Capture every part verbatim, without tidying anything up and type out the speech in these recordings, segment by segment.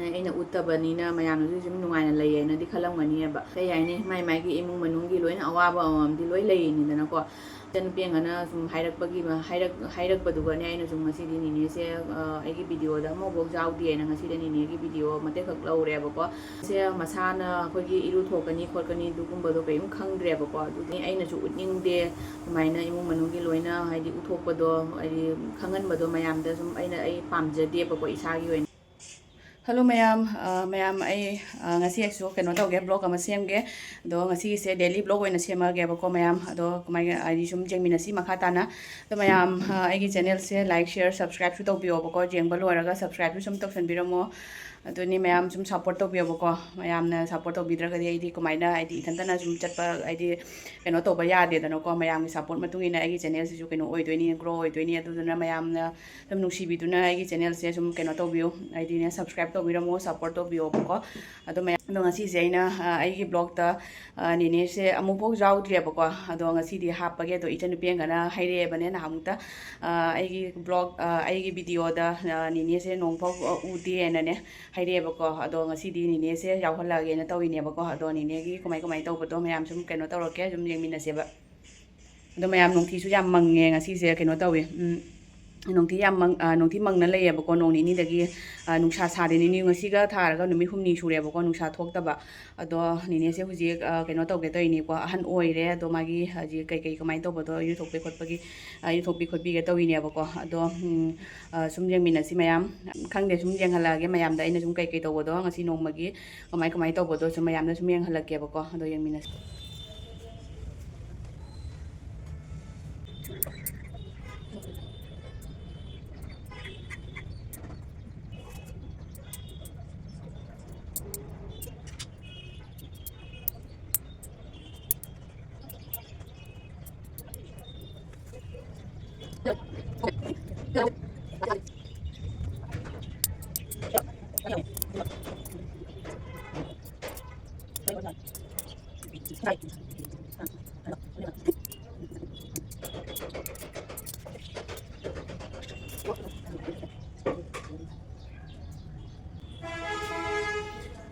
ꯑꯩꯅ ꯎꯠꯇꯕꯅꯤꯅ ꯃꯌꯥꯝꯅꯁꯨ ꯁꯨꯝ ꯅꯨꯡꯉꯥꯏꯅ ꯂꯩꯌꯦꯅꯗꯤ ꯈꯜꯂꯝꯒꯅꯤꯕ꯫ ꯀꯩ ꯍꯥꯏꯅꯤ, ꯃꯥꯏ ꯃꯥꯏꯒꯤ ꯏꯃꯨꯡ ꯃꯅꯨꯡꯒꯤ ꯂꯣꯏꯅ ꯑꯋꯥꯕ ꯑꯃꯃꯝꯗꯤ ꯂꯣꯏ ꯂꯩꯔꯤꯅꯤꯗꯅꯀꯣ꯫ ꯏꯆꯟꯅꯨꯄꯤ ꯑꯃꯅ ꯁꯨꯝ ꯍꯥꯏꯔꯛꯄꯒꯤ, ꯍꯥꯏꯔꯛ-, ꯍꯥꯏꯔꯛꯄꯗꯨꯒꯅꯦ, ꯑꯩꯅ ꯁꯨꯝ ꯉꯁꯤꯗꯤ ꯅꯤꯅꯦꯁꯦ, ꯑ, ꯑꯩꯒꯤ ꯚꯤꯗꯤꯑꯣꯗ ꯑꯃꯐꯥꯎ ꯌꯥꯎꯗꯦꯅ ꯉꯁꯤꯗꯤ ꯅꯤꯅꯦꯒꯤ ꯚꯤꯗꯤꯑꯣ ꯃꯇꯦꯛꯈꯛ ꯂꯧꯔꯦꯕꯀꯣ꯫ ꯁꯦ ꯃꯁꯥꯅ ꯑꯩꯈꯣꯏꯒꯤ ꯏꯔꯨ ꯊꯣꯛꯀꯅꯤ ꯈꯣꯠꯀꯅꯤ ꯑꯗꯨꯒꯨꯝꯕꯗꯣ ꯀꯔꯤꯝ ꯈꯪꯗ꯭ꯔꯦꯕꯀꯣ꯫ ꯑꯗꯨꯗꯤ ꯑꯩꯅꯁꯨ ꯎꯠꯅꯤꯡꯗꯦ, ꯑꯗꯨꯃꯥꯏꯅ ꯏꯃꯨꯡ ꯃꯅꯨꯡꯒꯤ ꯂꯣꯏꯅ ꯍꯥꯏꯗꯤ ꯎꯠꯊꯣꯛꯄꯗꯣ, ꯍꯥꯏꯗꯤ ꯈꯪꯍꯟꯕꯗꯣ ꯃꯌꯥꯝꯗ ꯁꯨꯝ ꯑꯩꯅ, ꯑꯩ ꯄꯥꯝꯖꯗꯦꯕꯀꯣ ꯏꯁꯥꯒꯤ ꯑꯣꯏꯅ꯫ ꯍꯜꯂꯣ ꯃꯌꯥꯝ, ꯑ, ꯃꯌꯥꯝ ꯑꯩ, ꯑ, ꯉꯁꯤ ꯑꯩꯁꯨ ꯀꯩꯅꯣ ꯇꯧꯒꯦ, ꯕ꯭ꯂꯣꯒ ꯑꯃ ꯁꯦꯝꯒꯦ꯫ ꯑꯗꯣ ꯉꯁꯤꯒꯤꯁꯦ ꯗꯦꯂꯤ ꯕ꯭ꯂꯣꯒ ꯑꯣꯏꯅ ꯁꯦꯝꯃꯒꯦꯕꯀꯣ ꯃꯌꯥꯝ꯫ ꯑꯗꯣ ꯀꯃꯥꯏꯅ ꯍꯥꯏꯗꯤ ꯁꯨꯝ ꯌꯦꯡꯃꯤꯟꯅꯁꯤ ꯃꯈꯥ ꯇꯥꯅ꯫ ꯑꯗꯣ ꯃꯌꯥꯝ, ꯑ, ꯑꯩꯒꯤ ꯆꯦꯅꯦꯜꯁꯦ ꯂꯥꯏꯛ, ꯁꯤꯌꯔ, ꯁꯕꯁꯀ꯭ꯔꯥꯏꯕꯁꯨ ꯇꯧꯕꯤꯌꯣꯕꯀꯣ꯫ ꯌꯦꯡꯕ ꯂꯣꯏꯔꯒ ꯁꯕꯁꯀ꯭ꯔꯥꯏꯕꯁꯨ ꯁꯨꯝ ꯇꯧꯁꯟꯕꯤꯔꯝꯃꯣ꯫ ꯑꯗꯨꯅꯤ ꯃꯌꯥꯝ ꯁꯨꯝ ꯁꯞꯄꯣꯔꯠ ꯇꯧꯕꯤꯌꯣꯕꯀꯣ꯫ ꯃꯌꯥꯝꯅ ꯁꯞꯄꯣꯔꯠ ꯇꯧꯕꯤꯗ꯭ꯔꯒꯗꯤ ꯑꯩꯗꯤ ꯀꯃꯥꯏꯅ ꯍꯥꯏꯗꯤ ꯏꯊꯟꯇꯅ ꯁꯨꯝ ꯆꯠꯄ ꯍꯥꯏꯗꯤ ꯀꯩꯅꯣ ꯇꯧꯕ ꯌꯥꯗꯦꯗꯅꯀꯣ꯫ ꯃꯌꯥꯝꯒꯤ ꯁꯞꯄꯣꯔꯠ ꯃꯇꯨꯡ ꯏꯟꯅ ꯑꯩꯒꯤ ꯆꯦꯅꯦꯜꯁꯤꯁꯨ ꯀꯩꯅꯣ ꯑꯣꯏꯗꯣꯏꯅꯤ, ꯒ꯭ꯔꯣ ꯑꯣꯏꯗꯣꯏꯅꯤ꯫ ꯑꯗꯨꯗꯨꯅ ꯃꯌꯥꯝꯅ ꯑꯗꯨꯝ ꯅꯨꯡꯁꯤꯕꯤꯗꯨꯅ ꯑꯩꯒꯤ ꯆꯦꯅꯦꯜꯁꯦ ꯁꯨꯝ ꯀꯩꯅꯣ ꯇꯧꯕꯤꯌꯨ, ꯍꯥꯏꯗꯤꯅꯦ ꯁꯕꯁꯀ꯭ꯔꯥꯏꯕ ꯇꯧꯕꯤꯔꯝꯃꯣ, ꯁꯞꯄꯣꯔꯠ ꯇꯧꯕꯤꯌꯣꯕꯀꯣ꯫ ꯑꯗꯣ ꯃꯌꯥꯝ, ꯑꯗꯣ ꯉꯁꯤꯁꯦ ꯑꯩꯅ, ꯑ, ꯑꯩꯒꯤ ꯕ꯭ꯂꯣꯛꯇ, ꯑ, ꯅꯦꯅꯦꯁꯦ ꯑꯃꯨꯛꯐꯥꯎ ꯌꯥꯎꯗ꯭ꯔꯤꯑꯕꯀꯣ꯫ ꯑꯗꯣ ꯉꯁꯤꯗꯤ ꯍꯥꯞꯄꯒꯦ꯫ ꯑꯗꯣ ꯏꯆꯟꯅꯨꯄꯤ ꯑꯃꯒꯅ ꯍꯥꯏꯔꯛꯑꯦꯕꯅꯦ ꯅꯍꯥꯟꯃꯨꯛꯇ, ꯑ, ꯑꯩꯒꯤ ꯕ꯭ꯂꯣꯛ, ꯑ, ꯑꯩꯒꯤ ꯚꯤꯗꯤꯑꯣꯗ, ꯑ, ꯅꯦꯅꯦꯁꯦ ꯅꯣꯡꯐꯥꯎ, ꯑ, ꯎꯗꯦꯅꯅꯦ ꯍꯥꯏꯔꯛꯑꯦꯕꯀꯣ꯫ ꯑꯗꯣ ꯉꯁꯤꯗꯤ ꯅꯦꯅꯦꯁꯦ ꯌꯥꯎꯍꯜꯂꯛꯑꯒꯦꯅ ꯇꯧꯔꯤꯅꯦꯕꯀꯣ꯫ ꯑꯗꯣ ꯅꯦꯅꯦꯒꯤ ꯀꯃꯥꯏ ꯀꯃꯥꯏꯅ ꯇꯧꯕꯗꯣ ꯃꯌꯥꯝ ꯁꯨꯝ ꯀꯩꯅꯣ ꯇꯧꯔꯛꯀꯦ, ꯁꯨꯝ ꯌꯦꯡꯃꯤꯟꯅꯁꯦꯕ꯫ ꯑꯗꯣ ꯃꯌꯥꯝ, ꯅꯣꯡꯊꯤꯁꯨ ꯌꯥꯝ ꯃꯪꯉꯦ ꯉꯁꯤꯁꯦ, ꯀꯩꯅꯣ ꯇꯧꯋꯦ, ꯎꯝ, ꯅꯣꯡꯊꯤ ꯌꯥꯝ ꯃꯪ-, ꯑ, ꯅꯣꯡꯊꯤ ꯃꯪꯅ ꯂꯩꯌꯦꯕꯀꯣ ꯅꯣꯡ ꯅꯤꯅꯤꯗꯒꯤ꯫ ꯑ, ꯅꯨꯡꯁꯥ ꯁꯥꯗꯦ, ꯅꯤꯅꯤ ꯉꯁꯤꯒ ꯊꯥꯔꯒ ꯅꯨꯃꯤꯠ ꯍꯨꯝꯅꯤ ꯁꯨꯔꯦꯕꯀꯣ ꯅꯨꯡꯁꯥ ꯊꯣꯛꯇꯕ꯫ ꯑꯗꯣ ꯅꯦꯅꯦꯁꯦ ꯍꯧꯖꯤꯛ, ꯑ, ꯀꯩꯅꯣ ꯇꯧꯒꯦ ꯇꯧꯔꯤꯅꯤꯀꯣ, ꯑꯍꯟ ꯑꯣꯏꯔꯦ꯫ ꯑꯗꯣ ꯃꯥꯒꯤ ꯍꯧꯖꯤꯛ ꯀꯩꯀꯩ ꯀꯃꯥꯏꯅ ꯇꯧꯕꯗꯣ, ꯏꯔꯨꯊꯣꯛꯄꯤ ꯈꯣꯠꯄꯒꯤ, ꯑ, ꯏꯔꯨꯊꯣꯛꯄꯤ ꯈꯣꯠꯄꯤꯒꯦ ꯇꯧꯔꯤꯅꯦꯕꯀꯣ꯫ ꯑꯗꯣ, ꯎꯝ, ꯑ, ꯁꯨꯝ ꯌꯦꯡꯃꯤꯟꯅꯁꯤ ꯃꯌꯥꯝ꯫ ꯈꯪꯗꯦ, ꯁꯨꯝ ꯌꯦꯡꯍꯜꯂꯛꯑꯒꯦ ꯃꯌꯥꯝꯗ ꯑꯩꯅ ꯁꯨꯝ ꯀꯩꯀꯩ ꯇꯧꯕꯗꯣ ꯉꯁꯤ ꯅꯣꯡꯃꯒꯤ ꯀꯃꯥꯏ ꯀꯃꯥꯏ ꯇꯧꯕꯗꯣ ꯁꯨꯝ ꯃꯌꯥꯝꯗ ꯁꯨꯝ ꯌꯦꯡꯍꯜꯂꯛꯀꯦꯕꯀꯣ꯫ ꯑꯗꯣ ꯌꯦꯡꯃꯤꯟꯅꯁꯤ꯫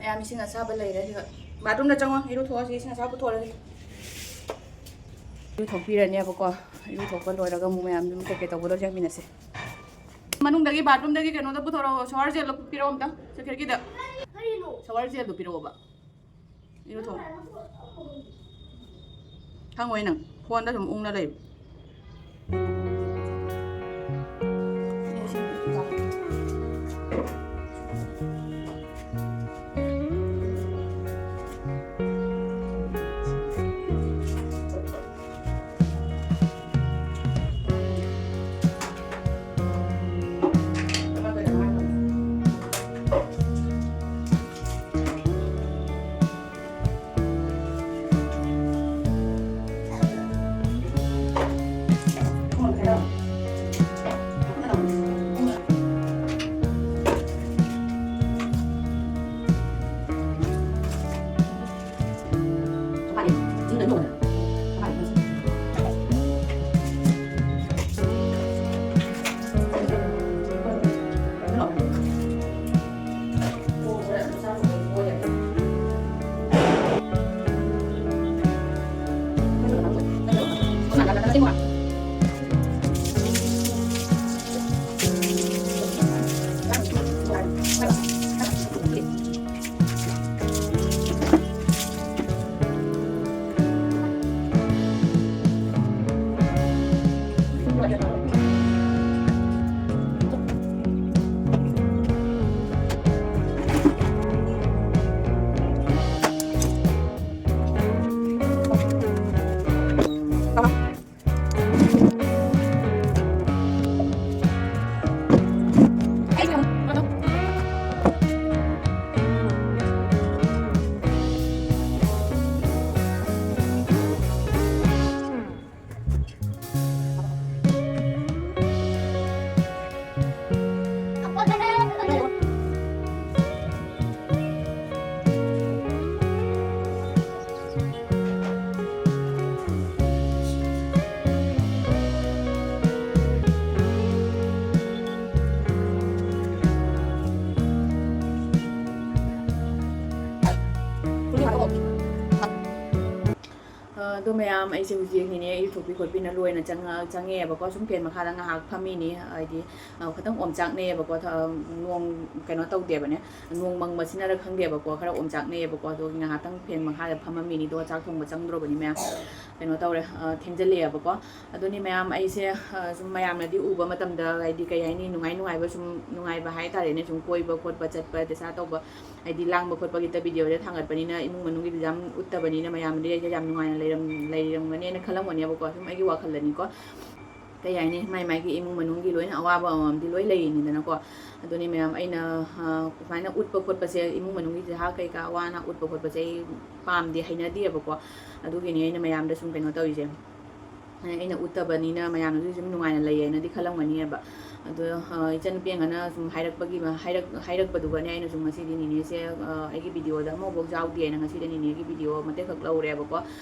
ꯃꯌꯥꯝ ꯏꯁꯤꯡ ꯑꯁꯥꯕ ꯂꯩꯔꯦ꯫ ꯑꯗꯨꯒ bathroomꯗ ꯆꯪꯉꯣ, ꯏꯔꯨꯊꯣꯛꯑꯣ꯫ ꯁꯤ ꯏꯁꯤꯡ ꯑꯁꯥꯕ ꯄꯨꯊꯣꯛꯑꯣ꯫ ꯏꯔꯨꯊꯣꯛꯄꯤꯔꯅꯦꯕꯀꯣ꯫ ꯏꯔꯨꯊꯣꯛꯄ ꯂꯣꯏꯔꯒ ꯑꯃꯨꯛ ꯃꯌꯥꯝꯗꯨ ꯀꯩꯀꯩ ꯇꯧꯕꯗꯣ ꯌꯦꯡꯃꯤꯟꯅꯁꯦ꯫ ꯃꯅꯨꯡꯗꯒꯤ, bathroomꯗꯒꯤ ꯀꯩꯅꯣꯗ ꯄꯨꯊꯣꯔꯛꯑꯣ, shower gelꯗꯣ ꯄꯤꯔꯛꯑꯣ ꯑꯝꯇ꯫ ꯁꯦ, ꯈꯤꯔꯀꯤꯗ꯫ ꯀꯔꯤꯅꯣ? Shower gelꯗꯣ ꯄꯤꯔꯛꯑꯣꯕ꯫ ꯏꯔꯨꯊꯣꯛꯑꯣ꯫ ꯈꯪꯉꯣꯏ ꯅꯪ꯫ Phoneꯗ ꯁꯨꯝ ꯎꯪꯅ ꯂꯩꯕ꯫ ꯑꯗꯣ ꯃꯌꯥꯝ, ꯑꯩꯁꯦ ꯍꯧꯖꯤꯛ ꯅꯤꯅꯦ ꯏꯔꯨꯊꯣꯛꯄꯤ ꯈꯣꯠꯄꯤꯅ ꯂꯣꯏꯅ ꯆꯪꯉ-, ꯆꯪꯉꯛꯑꯦꯕꯀꯣ꯫ ꯁꯨꯝ ꯐꯦꯟ ꯃꯈꯥꯗ ꯉꯥꯏꯍꯥꯛ ꯐꯝꯃꯤꯅꯤ, ꯍꯥꯏꯗꯤ, ꯑ, ꯈꯤꯇꯪ ꯑꯣꯝꯆꯥꯛꯅꯩꯌꯦꯕꯀꯣ꯫ ꯊ-, ꯅꯣꯡ ꯀꯩꯅꯣ ꯇꯧꯗꯦꯕꯅꯦ, ꯅꯣꯡ ꯃꯪꯕꯁꯤꯅꯔ ꯈꯪꯗꯦꯕꯀꯣ, ꯈꯔ ꯑꯣꯝꯆꯥꯛꯅꯩꯌꯦꯕꯀꯣ꯫ ꯑꯗꯣ ꯉꯥꯏꯍꯥꯛꯇꯪ ꯐꯦꯟ ꯃꯈꯥꯗ ꯐꯝꯃꯝꯃꯤꯅꯤ, ꯑꯗꯨꯒ ꯆꯥꯛ ꯊꯣꯡꯕ ꯆꯪꯗ꯭ꯔꯣꯕꯅꯤ ꯃꯌꯥꯝ꯫ ꯀꯩꯅꯣ ꯇꯧꯔꯦ, ꯑ, ꯊꯦꯡꯖꯤꯜꯂꯛꯑꯦꯕꯀꯣ꯫ ꯑꯗꯨꯅꯤ ꯃꯌꯥꯝ, ꯑꯩꯁꯦ, ꯑ, ꯁꯨꯝ ꯃꯌꯥꯝꯅꯗꯤ ꯎꯕ ꯃꯇꯝꯗ, ꯍꯥꯏꯗꯤ, ꯀꯩ ꯍꯥꯏꯅꯤ, ꯅꯨꯡꯉꯥꯏ ꯅꯨꯡꯉꯥꯏꯕ, ꯁꯨꯝ ꯅꯨꯡꯉꯥꯏꯕ ꯍꯥꯏꯇꯥꯔꯦꯅꯦ, ꯁꯨꯝ ꯀꯣꯏꯕ ꯈꯣꯠꯄ ꯆꯠꯄ, ꯗꯦꯁꯥ ꯇꯧꯕ, ꯍꯥꯏꯗꯤ ꯂꯥꯡꯕ ꯈꯣꯠꯄꯒꯤꯇ ꯚꯤꯗꯤꯑꯣꯁꯦ ꯊꯥꯡꯒꯠꯄꯅꯤꯅ, ꯏꯃꯨꯡ ꯃꯅꯨꯡꯒꯤꯗꯤ ꯌꯥꯝ ꯎꯠꯇꯕꯅꯤꯅ, ꯃꯌꯥꯝꯗꯤ ꯑꯩꯁꯦ ꯌꯥꯝ ꯅꯨꯡꯉꯥꯏꯅ ꯂꯩꯔꯝ-, ꯂꯩꯔꯝꯒꯅꯦꯅ ꯈꯜꯂꯝꯒꯅꯦꯕꯀꯣ, ꯁꯨꯝ ꯑꯩꯒꯤ ꯋꯥꯈꯜꯗꯅꯤꯀꯣ꯫ ꯀꯩ ꯍꯥꯏꯅꯤ, ꯃꯥꯏ ꯃꯥꯏꯒꯤ ꯏꯃꯨꯡ ꯃꯅꯨꯡꯒꯤ ꯂꯣꯏꯅ ꯑꯋꯥꯕ ꯑꯃꯃꯝꯗꯤ ꯂꯣꯏ ꯂꯩꯔꯤꯅꯤꯗꯅꯀꯣ꯫ ꯑꯗꯨꯅꯤ ꯃꯌꯥꯝ, ꯑꯩꯅ, ꯑ, ꯁꯨꯃꯥꯏꯅ ꯎꯠꯄ ꯈꯣꯠꯄꯁꯦ, ꯏꯃꯨꯡ ꯃꯅꯨꯡꯒꯤ ꯆꯤꯟꯖꯥꯛ ꯀꯩꯀꯥ ꯑꯋꯥ ꯑꯅꯥ ꯎꯠꯄ ꯈꯣꯠꯄꯁꯦ ꯑꯩ ꯄꯥꯝꯗꯦ, ꯍꯩꯅꯗꯦꯕꯀꯣ꯫ ꯑꯗꯨꯒꯤꯅꯤ ꯑꯩꯅ ꯃꯌꯥꯝꯗ ꯁꯨꯝ ꯀꯩꯅꯣ ꯇꯧꯔꯤꯁꯦ꯫ ꯑꯩꯅ ꯎꯠꯇꯕꯅꯤꯅ ꯃꯌꯥꯝꯅꯁꯨ ꯁꯨꯝ ꯅꯨꯡꯉꯥꯏꯅ ꯂꯩꯌꯦꯅꯗꯤ ꯈꯜꯂꯝꯒꯅꯤꯕ꯫ ꯑꯗꯣ, ꯑ, ꯏꯆꯟꯅꯨꯄꯤ ꯑꯃꯅ ꯁꯨꯝ ꯍꯥꯏꯔꯛꯄꯒꯤ, ꯍꯥꯏꯔꯛ-, ꯍꯥꯏꯔꯛꯄꯗꯨꯒꯅꯦ, ꯑꯩꯅ ꯁꯨꯝ ꯉꯁꯤꯗꯤ ꯅꯤꯅꯦꯁꯦ, ꯑ, ꯑꯩꯒꯤ ꯚꯤꯗꯤꯑꯣꯗ ꯑꯃꯐꯥꯎ ꯌꯥꯎꯗꯦꯅ ꯉꯁꯤꯗꯤ ꯅꯤꯅꯦꯒꯤ ꯚꯤꯗꯤꯑꯣ ꯃꯇꯦꯛ ꯈꯛ ꯂꯧꯔꯦꯕꯀꯣ꯫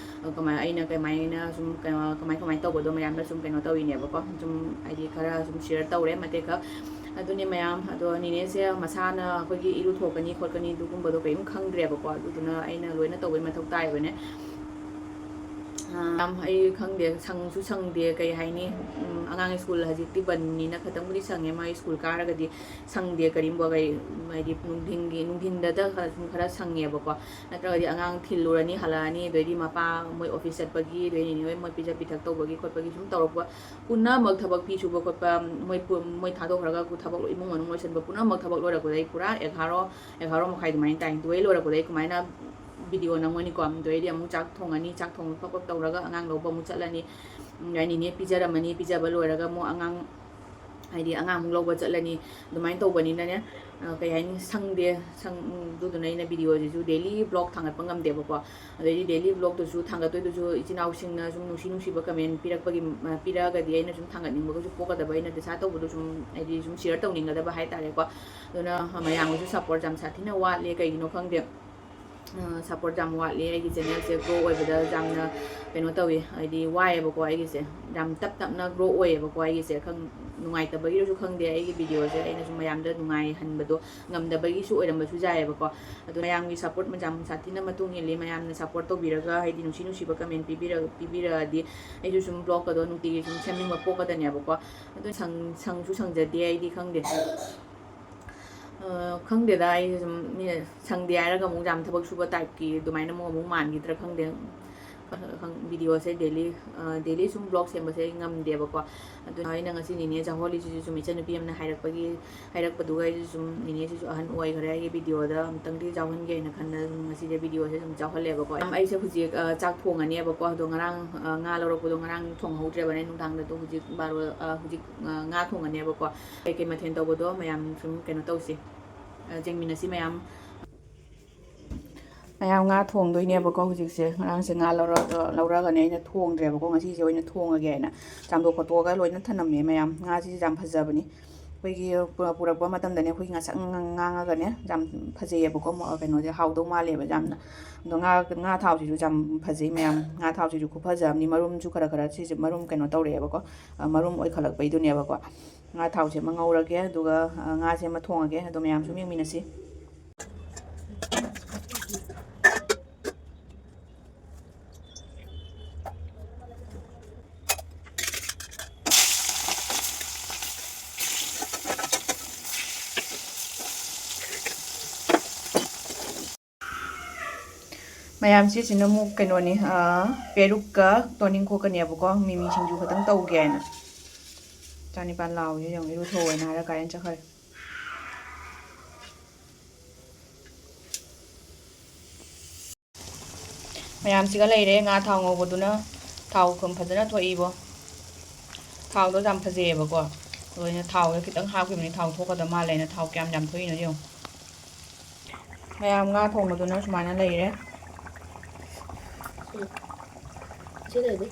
ꯑ, ꯀꯃꯥꯏ-, ꯑꯩꯅ ꯀꯃꯥꯏꯅ ꯁꯨꯝ ꯀꯩꯅꯣ, ꯀꯃꯥꯏ ꯀꯃꯥꯏꯅ ꯇꯧꯕꯗꯣ ꯃꯌꯥꯝꯅ ꯁꯨꯝ ꯀꯩꯅꯣ ꯇꯧꯔꯤꯅꯦꯕꯀꯣ꯫ ꯁꯨꯝ ꯍꯥꯏꯗꯤ ꯈꯔ ꯁꯨꯝ ꯁꯤꯌꯔ ꯇꯧꯔꯦ ꯃꯇꯦꯛ ꯈꯛ꯫ ꯑꯗꯨꯅꯤ ꯃꯌꯥꯝ, ꯑꯗꯣ ꯅꯤꯅꯦꯁꯦ ꯃꯁꯥꯅ ꯑꯩꯈꯣꯏꯒꯤ ꯏꯔꯨꯊꯣꯛꯀꯅꯤ ꯈꯣꯠꯀꯅꯤ ꯑꯗꯨꯒꯨꯝꯕꯗꯣ ꯀꯔꯤꯝ ꯈꯪꯗ꯭ꯔꯦꯕꯀꯣ꯫ ꯑꯗꯨꯗꯨꯅ ꯑꯩꯅ ꯂꯣꯏꯅ ꯇꯧꯕꯩ ꯃꯊꯧ ꯇꯥꯏꯕꯅꯦ꯫ ꯑꯥ, ꯌꯥꯝ ꯑꯩ ꯈꯪꯗꯦ, ꯁꯪꯁꯨ ꯁꯪꯗꯦ, ꯀꯩ ꯍꯥꯏꯅꯤ, ꯎꯝ, ꯑꯉꯥꯡ ꯁ꯭ꯀꯨꯜ ꯍꯧꯖꯤꯛꯇꯤ ꯕꯟꯅꯤꯅ ꯈꯇꯪꯕꯨꯗꯤ ꯁꯪꯉꯦ꯫ ꯃꯥꯒꯤ ꯁ꯭ꯀꯨꯜ ꯀꯥꯔꯒꯗꯤ ꯁꯪꯗꯦ ꯀꯔꯤꯝꯕꯨ, ꯀꯩ, ꯍꯥꯏꯗꯤ ꯅꯨꯡꯊꯤꯟꯒꯤ, ꯅꯨꯡꯊꯤꯟꯗꯇ ꯈꯔ, ꯁꯨꯝ ꯈꯔ ꯁꯪꯉꯦꯕꯀꯣ꯫ ꯅꯠꯇ꯭ꯔꯒꯗꯤ ꯑꯉꯥꯡ ꯊꯤꯜꯂꯨꯔꯅꯤ, ꯍꯜꯂꯛꯑꯅꯤ, ꯑꯗꯩꯗꯤ ꯃꯄꯥ ꯃꯣꯏ ꯑꯣꯐꯤꯁ ꯆꯠꯄꯒꯤ, ꯑꯗꯩ ꯅꯤꯅꯦ ꯍꯣꯏ ꯃꯣꯏ ꯄꯤꯖ ꯄꯤꯊꯛ ꯇꯧꯕꯒꯤ ꯈꯣꯠꯄꯒꯤ ꯁꯨꯝ ꯇꯧꯔꯛꯄ ꯄꯨꯝꯅꯃꯛ, ꯊꯕꯛ ꯐꯤ ꯁꯨꯕ ꯈꯣꯠꯄ, ꯃꯣꯏ ꯄꯨ-, ꯃꯣꯏ ꯊꯥꯗꯣꯛꯈ꯭ꯔꯒ ꯊꯕꯛ ꯏꯃꯨꯡ ꯃꯅꯨꯡ ꯂꯣꯏꯁꯟꯕ ꯄꯨꯝꯅꯃꯛ ꯊꯕꯛ ꯂꯣꯏꯔꯛꯄꯗ ꯑꯩ ꯄꯨꯔꯥ ꯑꯦꯒꯥꯔꯣ, ꯑꯦꯒꯥꯔꯣ ꯃꯈꯥꯏ ꯑꯗꯨꯃꯥꯏꯅ ꯇꯥꯏ꯫ ꯑꯗꯨ ꯑꯩ ꯂꯣꯏꯔꯛꯄꯗ ꯑꯩ ꯀꯃꯥꯏꯅ ꯚꯤꯗꯤꯑꯣ ꯅꯝꯒꯅꯤꯀꯣ꯫ ꯑꯗꯨꯗꯩꯗꯤ ꯑꯃꯨꯛ ꯆꯥꯛ ꯊꯣꯡꯉꯅꯤ, ꯆꯥꯛ ꯊꯣꯡꯕ ꯐꯠ ꯐꯠ ꯇꯧꯔꯒ ꯑꯉꯥꯡ ꯂꯧꯕ ꯑꯃꯨꯛ ꯆꯠꯂꯅꯤ꯫ ꯑꯗꯨꯗꯩ ꯅꯤꯅꯦ ꯄꯤꯖꯔꯝꯃꯅꯤ, ꯄꯤꯖꯕ ꯂꯣꯏꯔꯒ ꯑꯃꯨꯛ ꯑꯉꯥꯡ, ꯍꯥꯏꯗꯤ ꯑꯉꯥꯡ ꯑꯃꯨꯛ ꯂꯧꯕ ꯆꯠꯂꯅꯤ꯫ ꯑꯗꯨꯃꯥꯏꯅ ꯇꯧꯕꯅꯤꯅꯅꯦ, ꯑ, ꯀꯩ ꯍꯥꯏꯅꯤ, ꯁꯪꯗꯦ꯫ ꯁꯪ-, ꯑꯗꯨꯗꯨꯅ ꯑꯩꯅ ꯚꯤꯗꯤꯑꯣꯁꯤꯁꯨ ꯗꯦꯂꯤ ꯕ꯭ꯂꯣꯛ ꯊꯥꯡꯒꯠꯄ ꯉꯝꯗꯦꯕꯀꯣ꯫ ꯑꯗꯩꯗꯤ ꯗꯦꯂꯤ ꯕ꯭ꯂꯣꯛꯇꯨꯁꯨ ꯊꯥꯡꯒꯠꯇꯣꯏꯗꯨꯁꯨ ꯏꯆꯤꯟ ꯏꯅꯥꯎꯁꯤꯡꯅ ꯁꯨꯝ ꯅꯨꯡꯁꯤ ꯅꯨꯡꯁꯤꯕ ꯀꯃꯦꯟ ꯄꯤꯔꯛꯄꯒꯤ, ꯑ, ꯄꯤꯔꯛꯑꯒꯗꯤ ꯑꯩꯅ ꯁꯨꯝ ꯊꯥꯡꯒꯠꯅꯤꯡꯕꯒꯁꯨ ꯄꯣꯛꯀꯗꯕ, ꯑꯩꯅ ꯗꯦꯁꯥ ꯇꯧꯕꯗꯣ ꯁꯨꯝ, ꯍꯥꯏꯗꯤ ꯁꯨꯝ ꯁꯤꯌꯔ ꯇꯧꯅꯤꯡꯒꯗꯕ ꯍꯥꯏꯇꯥꯔꯦꯀꯣ꯫ ꯑꯗꯨꯅ ꯃꯌꯥꯝꯒꯤꯁꯨ ꯁꯞꯄꯣꯔꯠ ꯌꯥꯝ ꯁꯥꯊꯤꯅ ꯋꯥꯠꯂꯦ, ꯀꯩꯒꯤꯅꯣ ꯈꯪꯗꯦ꯫ ꯁꯞꯄꯣꯔꯠ ꯌꯥꯝ ꯋꯥꯠꯂꯤ꯫ ꯑꯩꯒꯤ ꯆꯦꯅꯦꯜꯁꯦ ꯒ꯭ꯔꯣ ꯑꯣꯏꯕꯗ ꯌꯥꯝꯅ ꯀꯩꯅꯣ ꯇꯧꯋꯤ, ꯍꯥꯏꯗꯤ ꯋꯥꯏꯑꯦꯕꯀꯣ꯫ ꯑꯩꯒꯤꯁꯦ ꯌꯥꯝ ꯇꯞ ꯇꯞꯅ ꯒ꯭ꯔꯣ ꯑꯣꯏꯌꯦꯕꯀꯣ꯫ ꯑꯩꯒꯤꯁꯦ ꯈꯪ ꯅꯨꯡꯉꯥꯏꯇꯕꯒꯤꯔꯁꯨ ꯈꯪꯗꯦ, ꯑꯩꯒꯤ ꯚꯤꯗꯤꯑꯣꯁꯦ ꯑꯩꯅꯁꯨ ꯃꯌꯥꯝꯗ ꯅꯨꯡꯉꯥꯏꯍꯟꯕꯗꯣ ꯉꯝꯗꯕꯒꯤꯁꯨ ꯑꯣꯏꯔꯝꯕꯁꯨ ꯌꯥꯏꯑꯕꯀꯣ꯫ ꯑꯗꯣ ꯃꯌꯥꯝꯒꯤ ꯁꯞꯄꯣꯔꯠ ꯌꯥꯝ ꯁꯥꯊꯤꯅ ꯃꯇꯨꯡ ꯏꯜꯂꯤ꯫ ꯃꯌꯥꯝꯅ ꯁꯞꯄꯣꯔꯠ ꯇꯧꯕꯤꯔꯒ, ꯍꯥꯏꯗꯤ ꯅꯨꯡꯁꯤ ꯅꯨꯡꯁꯤꯕ ꯀꯃꯦꯟ ꯄꯤꯕꯤꯔ ꯄꯤꯕꯤꯔꯛꯑꯗꯤ ꯑꯩꯁꯨ ꯁꯨꯝ ꯕ꯭ꯂꯣꯒꯀꯗꯣ ꯅꯨꯡꯇꯤꯒꯤ ꯁꯨꯝ ꯁꯦꯝꯅꯤꯡꯕ ꯄꯣꯛꯀꯗꯅꯦꯕꯀꯣ꯫ ꯑꯗꯨ ꯁꯪ ꯁꯪꯁꯨ ꯁꯪꯖꯗꯦ ꯑꯩꯗꯤ, ꯈꯪꯗꯦ꯫ ꯑ, ꯈꯪꯗꯦꯗ, ꯑꯩꯁꯦ ꯁꯨꯝ ꯃꯤꯅ ꯁꯪꯗꯦ ꯍꯥꯏꯔꯒ ꯑꯃꯨꯛ ꯌꯥꯝ ꯊꯕꯛ ꯁꯨꯕ ꯇꯥꯏꯞꯀꯤ ꯑꯗꯨꯃꯥꯏꯅ ꯑꯃꯨꯛ ꯑꯃꯨꯛ ꯃꯥꯟꯈꯤꯗ꯭ꯔꯥ ꯈꯪꯗꯦ꯫ ꯈꯪ- ꯚꯤꯗꯤꯑꯣꯁꯦ ꯗꯦꯂꯤ, ꯑ, ꯗꯦꯂꯤ ꯁꯨꯝ ꯕ꯭ꯂꯣꯒ ꯁꯦꯝꯕꯁꯦ ꯑꯩ ꯉꯝꯗꯦꯕꯀꯣ꯫ ꯑꯗꯨꯅ ꯑꯩꯅ ꯉꯁꯤ ꯅꯦꯅꯦ ꯆꯥꯍꯣꯜꯂꯤꯁꯤꯁꯨ ꯁꯨꯝ ꯏꯆꯟꯅꯨꯄꯤ ꯑꯃꯅ ꯍꯥꯏꯔꯛꯄꯒꯤ, ꯍꯥꯏꯔꯛꯄꯗꯨꯒ ꯑꯩꯁꯨ ꯁꯨꯝ ꯅꯦꯅꯦꯁꯤꯁꯨ ꯑꯍꯟ ꯑꯣꯏꯈ꯭ꯔꯦ, ꯑꯩꯒꯤ ꯚꯤꯗꯤꯑꯣꯗ ꯑꯃꯨꯛꯇꯪꯗꯤ ꯌꯥꯎꯍꯟꯒꯦ ꯍꯥꯏꯅ ꯈꯟꯗꯅ ꯁꯨꯝ ꯉꯁꯤꯁꯦ ꯚꯤꯗꯤꯑꯣꯁꯦ ꯁꯨꯝ ꯌꯥꯎꯍꯜꯂꯦꯕꯀꯣ꯫ ꯌꯥꯝ ꯑꯩꯁꯦ ꯍꯧꯖꯤꯛ, ꯑ, ꯆꯥꯛ ꯊꯣꯡꯉꯅꯦꯕꯀꯣ꯫ ꯑꯗꯣ ꯉꯔꯥꯡ, ꯑ, ꯉꯥ ꯂꯧꯔꯛꯄꯗꯣ ꯉꯔꯥꯡ ꯊꯣꯡꯍꯧꯗ꯭ꯔꯦꯕꯅꯦ ꯅꯨꯡꯗꯥꯡꯗ꯫ ꯑꯗꯣ ꯍꯧꯖꯤꯛ ꯕꯥꯔꯣ, ꯑ, ꯍꯧꯖꯤꯛ, ꯑ, ꯉꯥ ꯊꯣꯡꯉꯅꯦꯕꯀꯣ꯫ ꯀꯩꯀꯩ ꯃꯊꯦꯜ ꯇꯧꯕꯗꯣ ꯃꯌꯥꯝ ꯁꯨꯝ ꯀꯩꯅꯣ ꯇꯧꯁꯤ, ꯑ, ꯌꯦꯡꯃꯤꯟꯅꯁꯤ ꯃꯌꯥꯝ꯫ ꯃꯌꯥꯝ ꯉꯥ ꯊꯣꯡꯗꯣꯏꯅꯦꯕꯀꯣ ꯍꯧꯖꯤꯛꯁꯦ꯫ ꯉꯔꯥꯡꯁꯦ ꯉꯥ ꯂꯧꯔ-, ꯂꯧꯔꯒꯅꯦ ꯑꯩꯅ ꯊꯣꯡꯗ꯭ꯔꯦꯕꯀꯣ꯫ ꯉꯁꯤꯁꯦ ꯑꯣꯏꯅ ꯊꯣꯡꯉꯒꯦ ꯍꯥꯏꯅ ꯆꯥꯝꯊꯣꯛ ꯈꯣꯠꯇꯣꯛꯑꯒ ꯂꯣꯏꯅ ꯊꯝꯂꯝꯃꯦ ꯃꯌꯥꯝ꯫ ꯉꯥꯁꯤꯁꯨ ꯌꯥꯝ ꯐꯖꯕꯅꯤ꯫ ꯑꯩꯈꯣꯏꯒꯤ ꯄꯨꯔꯛꯄ ꯃꯇꯝꯗꯅꯦ ꯑꯩꯈꯣꯏꯒꯤ ꯉꯥꯡꯁꯪ ꯉꯥꯡꯉꯒꯅꯦ ꯌꯥꯝ ꯐꯖꯩꯌꯦꯕꯀꯣ꯫ ꯃ-, ꯀꯩꯅꯣꯁꯦ ꯍꯥꯎꯗꯧ ꯃꯥꯜꯂꯦꯕ ꯌꯥꯝꯅ꯫ ꯑꯗꯣ ꯉꯥ, ꯉꯥ ꯊꯥꯎꯁꯤꯁꯨ ꯌꯥꯝ ꯐꯖꯩ ꯃꯌꯥꯝ꯫ ꯉꯥ ꯊꯥꯎꯁꯤꯁꯨ ꯈꯨꯐꯖ ꯑꯃꯅꯤ꯫ ꯃꯔꯨꯝꯁꯨ ꯈꯔ ꯈꯔ ꯁꯤꯁꯦ ꯃꯔꯨꯝ ꯀꯩꯅꯣ ꯇꯧꯔꯛꯑꯦꯕꯀꯣ꯫ ꯑ, ꯃꯔꯨꯝ ꯑꯣꯏꯈꯠꯂꯛꯄꯩꯗꯨꯅꯦꯕꯀꯣ꯫ ꯉꯥ ꯊꯥꯎꯁꯦ ꯑꯃ ꯉꯧꯔꯒꯦ, ꯑꯗꯨꯒ, ꯑ, ꯉꯥꯁꯦ ꯑꯃ ꯊꯣꯡꯉꯒꯦ꯫ ꯑꯗꯣ ꯃꯌꯥꯝꯁꯨ ꯌꯦꯡꯃꯤꯟꯅꯁꯤ꯫ ꯃꯌꯥꯝ, ꯁꯤꯁꯤꯅ ꯑꯃꯨꯛ ꯀꯩꯅꯣꯅꯤ, ꯑꯥ, ꯄꯦꯔꯨꯛꯀ ꯇꯣꯅꯤꯡꯈꯣꯛꯀꯅꯦꯕꯀꯣ꯫ ꯃꯤꯃꯤ ꯁꯤꯡꯖꯨ ꯈꯛꯇꯪ ꯇꯧꯒꯦ ꯍꯥꯏꯅ꯫ ꯏꯆꯥꯅꯨꯄꯥ ꯂꯥꯎꯔꯤꯁꯦ ꯌꯦꯡꯉꯨ, ꯏꯔꯨꯊꯣꯛꯑꯣꯅ ꯍꯥꯏꯔ ꯀꯥꯏꯅ ꯆꯠꯈ꯭ꯔꯦ꯫ ꯃꯌꯥꯝꯁꯤꯒ ꯂꯩꯔꯦ꯫ ꯉꯥ ꯊꯥꯎ ꯉꯧꯕꯗꯨꯅ ꯊꯥꯎ ꯊꯨꯝ ꯐꯖꯅ ꯊꯣꯛꯏꯕꯣ꯫ ꯊꯥꯎꯗꯣ ꯌꯥꯝ ꯐꯖꯩꯌꯦꯕꯀꯣ꯫ ꯑꯗꯣ ꯑꯩꯅ ꯊꯥꯎꯗꯣ ꯈꯤꯇꯪ ꯍꯥꯞꯈꯤꯕꯅꯤ, ꯊꯥꯎ ꯊꯣꯛꯀꯗꯕ ꯃꯥꯜꯂꯦꯅ꯫ ꯊꯥꯎ ꯀꯌꯥꯝ ꯌꯥꯝ ꯊꯣꯛꯏꯅꯣ ꯌꯦꯡꯉꯨ꯫ ꯃꯌꯥꯝ, ꯉꯥ ꯊꯣꯡꯕꯗꯨꯅ ꯁꯨꯃꯥꯏꯅ ꯂꯩꯔꯦ꯫ ꯎꯝ꯫ ꯁꯤ ꯂꯩꯔꯦ꯫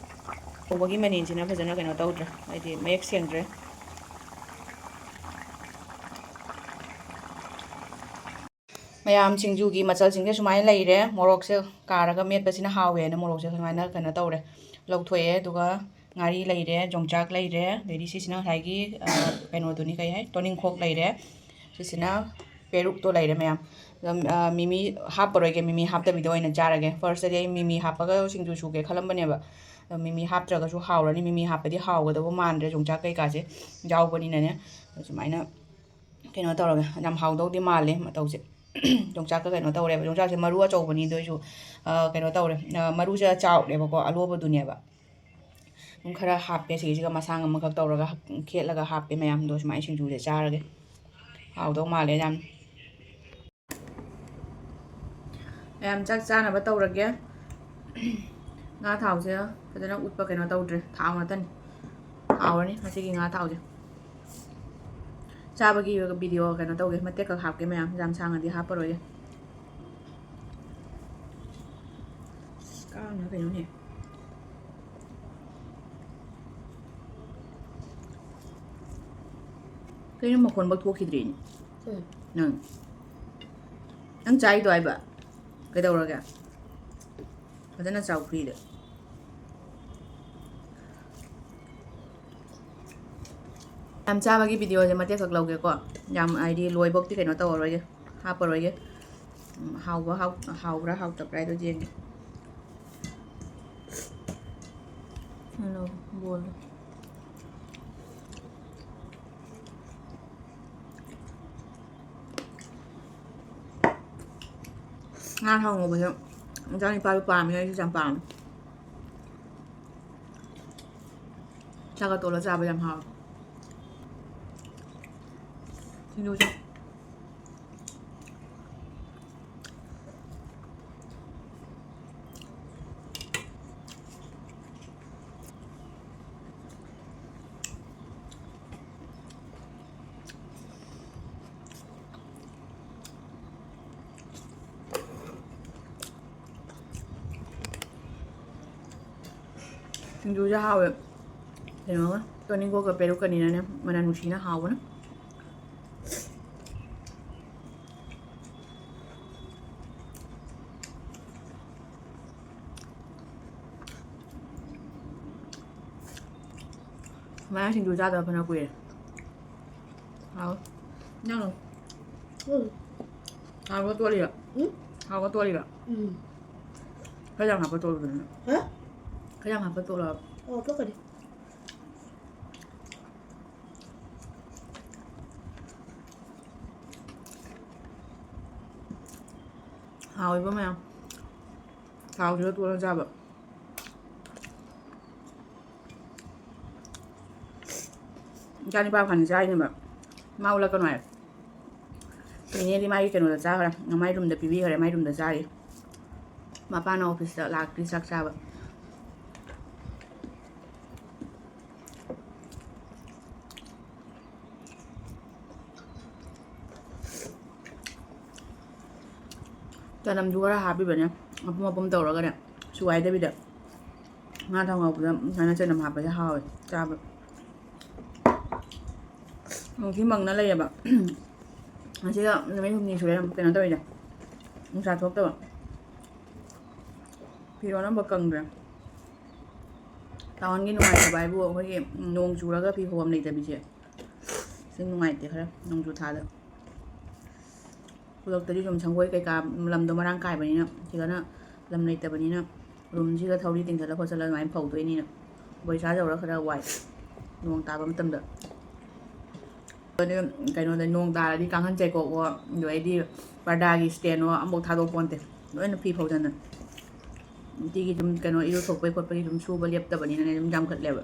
ꯊꯣꯡꯕꯒꯤ ꯃꯅꯤꯟꯁꯤꯅ ꯐꯖꯅ ꯀꯩꯅꯣ ꯇꯧꯗ꯭ꯔꯦ, ꯍꯥꯏꯗꯤ ꯃꯌꯦꯛ ꯁꯦꯡꯗ꯭ꯔꯦ꯫ ꯃꯌꯥꯝ, ꯁꯤꯡꯖꯨꯒꯤ ꯃꯆꯜꯁꯤꯡꯁꯦ ꯁꯨꯃꯥꯏꯅ ꯂꯩꯔꯦ꯫ ꯃꯣꯔꯣꯛꯁꯦ ꯀꯥꯔꯒ ꯃꯦꯠꯄꯁꯤꯅ ꯍꯥꯎꯋꯦꯅ ꯃꯣꯔꯣꯛꯁꯦ ꯁꯨꯃꯥꯏꯅ ꯀꯩꯅꯣ ꯇꯧꯔꯦ, ꯂꯧꯊꯣꯛꯑꯦ꯫ ꯑꯗꯨꯒ ꯉꯥꯔꯤ ꯂꯩꯔꯦ, ꯌꯣꯡꯆꯥꯛ ꯂꯩꯔꯦ, ꯑꯗꯩꯗꯤ ꯁꯤꯁꯤꯅ ꯉꯁꯥꯏꯒꯤ, ꯑ, ꯀꯩꯅꯣꯗꯨꯅꯤ, ꯀꯩ ꯍꯥꯏ, ꯇꯣꯅꯤꯡꯈꯣꯛ ꯂꯩꯔꯦ, ꯁꯤꯁꯤꯅ ꯄꯦꯔꯨꯛꯇꯣ ꯂꯩꯔꯦ ꯃꯌꯥꯝ꯫ ꯑꯗꯨꯝ, ꯑ, ꯃꯤꯃꯤ ꯍꯥꯞꯄꯔꯣꯏꯒꯦ, ꯃꯤꯃꯤ ꯍꯥꯞꯇꯕꯤꯗ ꯑꯣꯏꯅ ꯆꯥꯔꯒꯦ꯫ ꯐꯥꯔꯁꯇꯗꯤ ꯑꯩ ꯃꯤꯃꯤ ꯍꯥꯞꯄꯒ ꯁꯤꯡꯖꯨ ꯁꯨꯒꯦ ꯈꯜꯂꯝꯕꯅꯦꯕ꯫ ꯑꯗꯣ ꯃꯤꯃꯤ ꯍꯥꯞꯇ꯭ꯔꯒꯁꯨ ꯍꯥꯎꯔꯅꯤ, ꯃꯤꯃꯤ ꯍꯥꯞꯄꯗꯤ ꯍꯥꯎꯒꯗꯧꯕ ꯃꯥꯟꯗ꯭ꯔꯦ, ꯌꯣꯡꯆꯥꯛ ꯀꯩꯀꯥꯁꯦ ꯌꯥꯎꯕꯅꯤꯅꯅꯦ꯫ ꯑꯗꯨꯃꯥꯏꯅ ꯀꯩꯅꯣ ꯇꯧꯔꯒꯦ, ꯌꯥꯝ ꯍꯥꯎꯗꯧꯗꯤ ꯃꯥꯜꯂꯦ ꯃꯇꯧꯁꯦ꯫ ꯌꯣꯡꯆꯥꯛꯀ ꯀꯩꯅꯣ ꯇꯧꯔꯦꯕ, ꯌꯣꯡꯆꯥꯛꯁꯦ ꯃꯔꯨ ꯑꯆꯧꯕꯅꯤ, ꯑꯗꯨ ꯑꯣꯏꯁꯨ, ꯑ, ꯀꯩꯅꯣ ꯇꯧꯔꯦ, ꯑ, ꯃꯔꯨꯁꯦ ꯆꯥꯎꯔꯦꯕꯀꯣ, ꯑꯂꯣꯕꯗꯨꯅꯦꯕ꯫ ꯑꯗꯨꯝ ꯈꯔ ꯍꯥꯞꯄꯦ ꯁꯤꯒꯤꯁꯤꯒ, ꯃꯁꯥꯡ ꯑꯃꯈꯛ ꯇꯧꯔꯒ ꯈꯦꯠꯂꯒ ꯍꯥꯞꯄꯦ ꯃꯌꯥꯝꯗꯣ꯫ ꯁꯨꯃꯥꯏꯅ ꯁꯤꯡꯖꯨꯁꯦ ꯆꯥꯔꯒꯦ, ꯍꯥꯎꯗꯧ ꯃꯥꯜꯂꯦ ꯌꯥꯝ꯫ ꯃꯌꯥꯝ ꯆꯥꯛ ꯆꯥꯅꯕ ꯇꯧꯔꯒꯦ꯫ ꯉꯥ ꯊꯥꯎꯁꯦ ꯐꯖꯅ ꯎꯠꯄ ꯀꯩꯅꯣ ꯇꯧꯗ꯭ꯔꯦ, ꯊꯥꯎ ꯉꯥꯛꯇꯅꯤ꯫ ꯍꯥꯎꯔꯅꯤ ꯉꯁꯤꯒꯤ ꯉꯥ ꯊꯥꯎꯁꯦ꯫ ꯆꯥꯕꯒꯤ ꯚꯤꯗꯤꯑꯣ ꯀꯩꯅꯣ ꯇꯧꯒꯦ, ꯃꯇꯦꯛ ꯈꯛ ꯍꯥꯞꯀꯦ ꯃꯌꯥꯝ, ꯌꯥꯝ ꯁꯥꯡꯅꯗꯤ ꯍꯥꯞꯄꯔꯣꯏꯒꯦ꯫ ꯑꯁ, ꯀꯥꯡꯅ ꯀꯩꯅꯣꯅꯦ꯫ ꯀꯩꯅꯣ ꯃꯈꯣꯟ ꯐꯥꯎ ꯊꯣꯛꯈꯤꯗ꯭ꯔꯦꯅꯦ꯫ ꯎꯝ꯫ ꯅꯪ, ꯅꯪ ꯆꯥꯏꯗꯣ ꯍꯥꯏꯕ? ꯀꯩꯗꯧꯔꯒꯦ? ꯐꯖꯅ ꯆꯥꯎ ꯐ꯭ꯔꯤꯗ꯫ ꯌꯥꯝ ꯆꯥꯕꯒꯤ ꯚꯤꯗꯤꯑꯣꯁꯦ ꯃꯇꯦꯛ ꯈꯛ ꯂꯧꯒꯦꯀꯣ꯫ ꯌꯥꯝ, ꯍꯥꯏꯗꯤ, ꯂꯣꯏꯕꯧꯇꯤ ꯀꯩꯅꯣ ꯇꯧꯔꯔꯣꯏꯒꯦ, ꯍꯥꯞꯄꯔꯣꯏꯒꯦ꯫ ꯎꯝ, ꯍꯥꯎꯕ, ꯍꯥꯎ-, ꯍꯥꯎꯕ꯭ꯔꯥ ꯍꯥꯎꯇꯕ꯭ꯔꯥ ꯍꯥꯏꯗꯣ ꯌꯦꯡꯒꯦ꯫ ꯍꯜꯂꯣ, ꯕꯣꯜꯗꯣ꯫ ꯉꯥ ꯊꯥꯎ ꯉꯧꯕꯁꯦ ꯏꯆꯥꯅꯨꯄꯥꯁꯨ ꯄꯥꯝꯃꯦ, ꯑꯩꯁꯨ ꯌꯥꯝ ꯄꯥꯝꯃꯦ꯫ ꯆꯥꯛꯀ ꯇꯣꯠꯂ ꯆꯥꯕ ꯌꯥꯝ ꯍꯥꯎꯋꯦ꯫ ꯁꯤꯡꯖꯨꯁꯦ꯫ ꯁꯤꯡꯖꯨꯁꯦ ꯍꯥꯎꯋꯦ꯫ ꯀꯩꯅꯣꯒ, ꯇꯣꯅꯤꯡꯀꯣꯛꯀ ꯄꯦꯔꯨꯛꯀꯅꯤꯅꯅꯦ, ꯃꯅꯝ ꯅꯨꯡꯁꯤꯅ ꯍꯥꯎꯕꯅ꯫ ꯃꯌꯥ ꯁꯤꯡꯖꯨ ꯆꯥꯗꯕ ꯐꯅ ꯀꯨꯏꯔꯦ꯫ ꯍꯥꯎ꯫ ꯅꯪ ꯎꯝ꯫ ꯍꯥꯎꯕ ꯇꯣꯠꯂꯤꯔꯣ? ꯎꯝ? ꯍꯥꯎꯕ ꯇꯣꯠꯂꯤꯔꯣ? ꯎꯝ꯫ ꯈꯔ ꯌꯥꯝ ꯍꯥꯞꯄ ꯇꯣꯠꯂꯨꯗꯅ꯫ ꯍꯥ? ꯈꯔ ꯌꯥꯝ ꯍꯥꯞꯄ ꯇꯣꯠꯂꯣ꯫ ꯑꯣ, ꯇꯣꯠꯈ꯭ꯔꯗꯤ꯫ ꯍꯥꯎꯋꯦꯕ ꯃꯌꯥꯝ꯫ ꯊꯥꯎꯁꯤꯒ ꯇꯣꯠꯂ ꯆꯥꯕ꯫ ꯏꯆꯥ ꯅꯤꯄꯥ ꯐꯥꯅꯤ ꯆꯥꯔꯤꯅꯦꯕ꯫ ꯃꯥ ꯎꯠꯂꯛꯀꯅꯨ ꯍꯥꯏ꯫ ꯏꯅꯦꯗꯤ ꯃꯥꯒꯤ ꯀꯩꯅꯣꯗ ꯆꯥꯈ꯭ꯔꯦ꯫ ꯃꯥꯏ ꯔꯨꯝꯗ ꯄꯤꯕꯤꯈ꯭ꯔꯦ꯫ ꯃꯥꯏ ꯔꯨꯝꯗ ꯆꯥꯔꯤ꯫ ꯃꯄꯥꯅ ꯑꯣꯐꯤꯁꯇ ꯂꯥꯛꯇ꯭ꯔꯤ ꯆꯥꯛ ꯆꯥꯕ꯫ ꯆꯅꯝꯁꯨ ꯈꯔ ꯍꯥꯞꯄꯤꯕꯅꯦ, ꯃꯄꯨꯝ ꯃꯄꯨꯝ ꯇꯧꯔꯒꯅꯦ, ꯁꯨꯒꯥꯏꯗꯕꯤꯗ꯫ ꯉꯥ ꯊꯥꯎ ꯉꯧꯕꯗ ꯁꯨꯃꯥꯏꯅ ꯆꯅꯝ ꯍꯥꯞꯄꯁꯦ ꯍꯥꯎꯋꯦ ꯆꯥꯕ꯫ ꯅꯨꯡꯊꯤ ꯃꯪꯅ ꯂꯩꯌꯦꯕ꯫ ꯉꯁꯤꯒ ꯅꯨꯃꯤꯠ ꯍꯨꯝꯅꯤ ꯁꯨꯔꯦ ꯀꯩꯅꯣ ꯇꯧꯔꯤꯁꯦ, ꯅꯨꯡꯁꯥ ꯊꯣꯛꯇꯕ꯫ ꯐꯤꯔꯣꯟ ꯑꯝꯕ ꯀꯪꯗ꯭ꯔꯦ꯫ ꯇꯥꯎꯟꯒꯤ ꯅꯨꯡꯉꯥꯏꯇꯕ ꯍꯥꯏꯕꯨ ꯑꯩꯈꯣꯏꯒꯤ ꯅꯣꯡ ꯆꯨꯔꯒ ꯐꯤ ꯐꯧꯐꯝ ꯂꯩꯇꯕꯤꯁꯦ꯫ ꯁꯤ ꯅꯨꯡꯉꯥꯏꯇꯦ ꯈꯔ ꯅꯣꯡꯖꯨ ꯊꯥꯗ꯫ ꯈꯨꯗꯛꯇꯗꯤ ꯁꯨꯝ ꯁꯪꯒꯣꯏ ꯀꯩꯀꯥ ꯂꯝꯗꯣ ꯃꯔꯥꯡ ꯀꯥꯏꯕꯅꯤꯅ, ꯁꯤꯗꯅ ꯂꯝ ꯂꯩꯇꯕꯅꯤꯅ ꯔꯨꯝꯁꯤꯒ ꯊꯧꯔꯤ ꯇꯤꯡꯁꯜꯂ ꯈꯣꯠꯆꯜꯂ ꯑꯗꯨꯃꯥꯏꯅ ꯐꯧꯗꯣꯏꯅꯤꯅ꯫ ꯕꯣꯔꯤꯁꯥ ꯌꯧꯔ ꯈꯔ ꯋꯥꯏ ꯅꯣꯡ ꯇꯥꯕ ꯃꯇꯝꯗ꯫ ꯑꯗꯨ ꯀꯩꯅꯣꯗ ꯅꯣꯡ ꯇꯥꯔꯗꯤ ꯀꯥꯡꯈꯟ ꯆꯩꯀꯣꯛꯑꯣ, ꯑꯗꯩꯗꯤ ꯄꯔꯗꯥꯒꯤ stand ꯑꯣ ꯑꯃꯐꯥꯎ ꯊꯥꯗꯣꯛꯄꯣꯟꯇꯦ꯫ ꯂꯣꯏꯅ ꯐꯤ ꯐꯧꯗꯅ꯫ ꯅꯨꯡꯇꯤꯒꯤ ꯑꯗꯨꯝ ꯀꯩꯅꯣ ꯏꯔꯨ ꯊꯣꯛꯄꯩ ꯈꯣꯠꯄꯒꯤ ꯑꯗꯨꯝ ꯁꯨꯕ ꯂꯦꯞꯇꯕꯅꯤꯅꯅꯦ ꯑꯗꯨꯝ ꯌꯥꯝꯈꯠꯂꯦꯕ꯫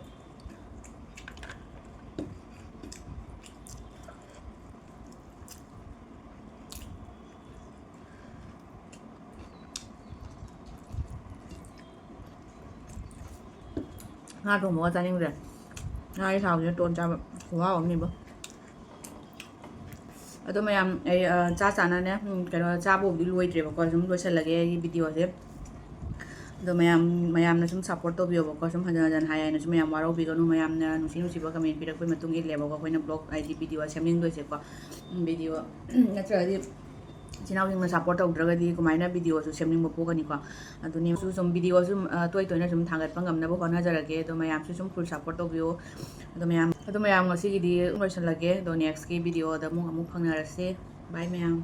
ꯉꯥ ꯊꯣꯡꯕꯒ ꯆꯥꯅꯤꯡꯗ꯭ꯔꯦ꯫ ꯉꯥꯒꯤ ꯊꯥꯎꯁꯤꯅ ꯇꯣꯟ ꯆꯥꯕ ꯈꯨꯍꯥꯎ ꯑꯃꯅꯤꯕꯣ꯫ ꯑꯗꯣ ꯃꯌꯥꯝ, ꯑꯩ, ꯑ, ꯆꯥ ꯆꯥꯅꯅꯦ, ꯎꯝ, ꯀꯩꯅꯣ, ꯆꯥꯕꯕꯨꯗꯤ ꯂꯣꯏꯗ꯭ꯔꯦꯕꯀꯣ, ꯁꯨꯝ ꯂꯣꯏꯁꯤꯜꯂꯒꯦ ꯑꯩꯒꯤ video ꯁꯦ꯫ ꯑꯗꯣ ꯃꯌꯥꯝ, ꯃꯌꯥꯝꯅ ꯁꯨꯝ support ꯇꯧꯕꯤꯌꯣꯕꯀꯣ, ꯁꯨꯝ ꯍꯟꯖꯟ ꯍꯟꯖꯟ ꯍꯥꯏ ꯍꯥꯏꯅꯁꯨ ꯃꯌꯥꯝ ꯋꯥꯔꯧꯕꯤꯒꯅꯨ, ꯃꯌꯥꯝꯅ ꯅꯨꯡꯁꯤ ꯅꯨꯡꯁꯤꯕ comment ꯄꯤꯔꯛꯄꯒꯤ ꯃꯇꯨꯡ ꯏꯜꯂꯦꯕꯀꯣ ꯑꯩꯈꯣꯏꯅ vlog ꯍꯥꯏꯗꯤ video ꯁꯦꯝꯅꯤꯡꯗꯣꯏꯁꯦꯀꯣ꯫ ꯎꯝ, video ꯅꯠꯇ꯭ꯔꯒꯗꯤ ꯏꯆꯤꯟ ꯏꯅꯥꯎꯁꯤꯡꯅ ꯁꯞꯄꯣꯔꯠ ꯇꯧꯗ꯭ꯔꯒꯗꯤ ꯀꯃꯥꯏꯅ ꯚꯤꯗꯤꯑꯣꯁꯨ ꯁꯦꯝꯅꯤꯡꯕ ꯄꯣꯛꯀꯅꯤꯀꯣ? ꯑꯗꯨꯅꯦ, ꯁꯨ ꯁꯨꯝ ꯚꯤꯗꯤꯑꯣꯁꯨ ꯇꯣꯏ ꯇꯣꯏꯅ ꯁꯨꯝ ꯊꯥꯡꯒꯠꯄ ꯉꯝꯅꯕ ꯍꯣꯠꯅꯖꯔꯒꯦ꯫ ꯑꯗꯣ ꯃꯌꯥꯝꯁꯨ ꯁꯨꯝ ꯐꯨꯜ ꯁꯞꯄꯣꯔꯠ ꯇꯧꯕꯤꯌꯣ꯫ ꯑꯗꯣ ꯃꯌꯥꯝ ꯑꯗꯣ ꯃꯌꯥꯝ, ꯉꯁꯤꯒꯤꯗꯤ ꯂꯣꯏꯁꯤꯜꯂꯒꯦ꯫ ꯑꯗꯣ ꯅꯦꯛꯁꯀꯤ ꯚꯤꯗꯤꯑꯣꯗ ꯑꯃꯨꯛ ꯑꯃꯨꯛ ꯐꯪꯅꯔꯁꯦ꯫ ꯕꯥꯏ ꯃꯌꯥꯝ꯫